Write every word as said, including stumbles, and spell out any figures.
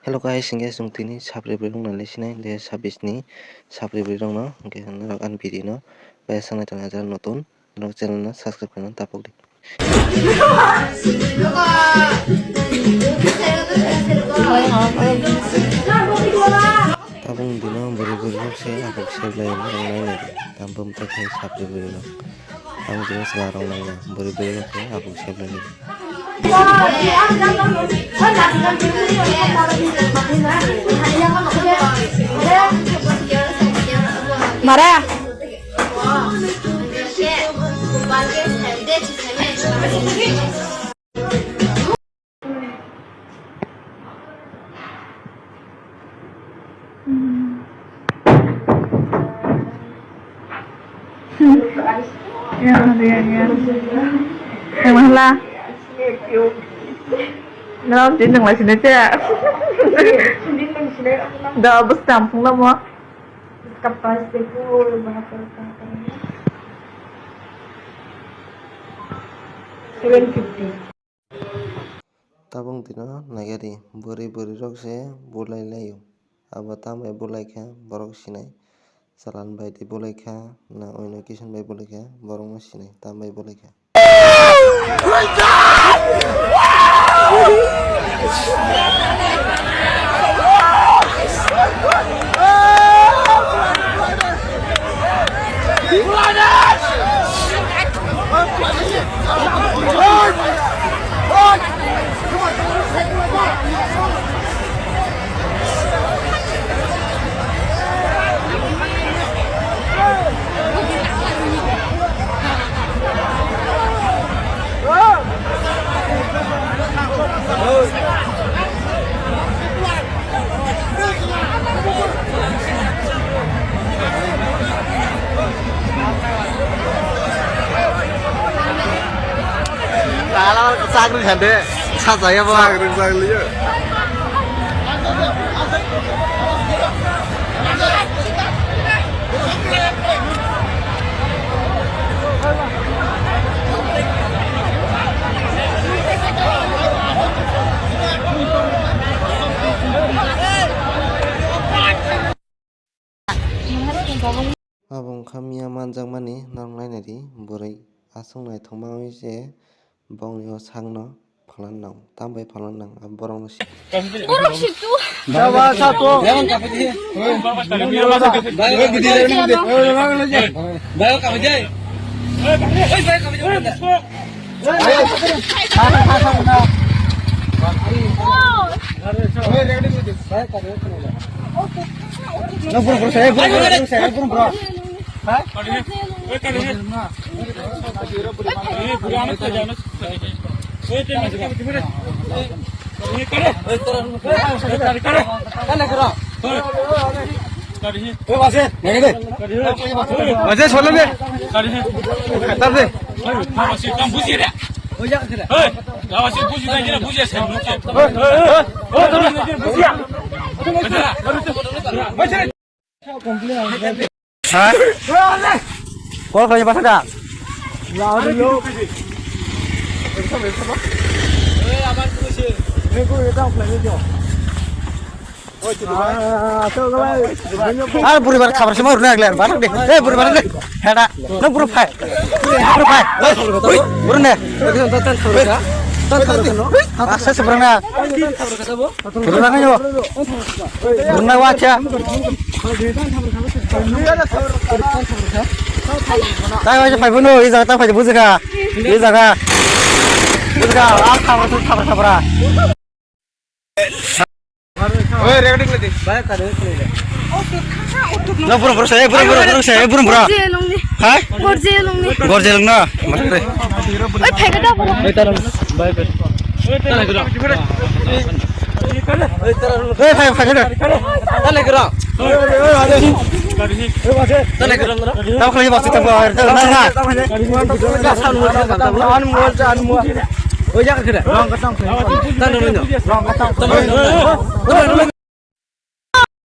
Hello guys, hingke chwng tini sapri bwrwi rok nai sinai de sabis ni sapri bwrwi rok no hingke norok ani video no bai sanai tong nai jara notun norok channel no subscribe khaina tapok di. Tabuk dino bwrwi bwrwi rok se abuk se lai rok nai nai di tam bwmtai khai sapri bwrwi rok. Ang bini chwla rok nangya, bwrwi bwrwi rok khe abuk seblani. Mara. Yang mana? No, din nang lai sini tia. Do bus tampung lo mo. Kapas de pul bahasa. Seven fifty. Tabuk dino naigari bwrwi bwrwi rok se bulai laio. Abo tambai bulai kha borok sinai. Chalan bai tei bulai kha na oino kisan bai bulai kha borok no sinai tambai bulai kha. Tala chakri khande sajaya bo. Chakri chakliya. Abo wngkha miya manjakmani norok nainai di bwrwi aswk naithokma wngwi se bongni o sakno phalan nang tambai phalan nang borokno. Borok situ. Baba sato. Ha? Call khlai basa da? Ar buri bar khabar se ma runa agla bar de. Eh, buri bar de. Heda. Nang buru phai. Buru phai. Oi, buru ne. Tan khabar ka. Tan khabar ka no. Asa sebrang na. Runa ngai yo. Runa wacha. Tai wacha phai bono, i jaga ta phai bujaka. I jaga. Bujaka, a khabra tu khabra khabra. Oi, recording le di. No, bro, bro, saya, bro, bro, bro, saya, bro, bro. Gorje longni. Hai? Gorje longni. Gorje longna. Mare. Oi, phega da, bro. Oi, taram. Bye, bye. Oi, phai, phai, phai. Tale kira. Tamo khlai basi tamo. Na, na. Anu mo, anu mo. Oi, jak kira. Tamo, no, no. Tamo, no, no.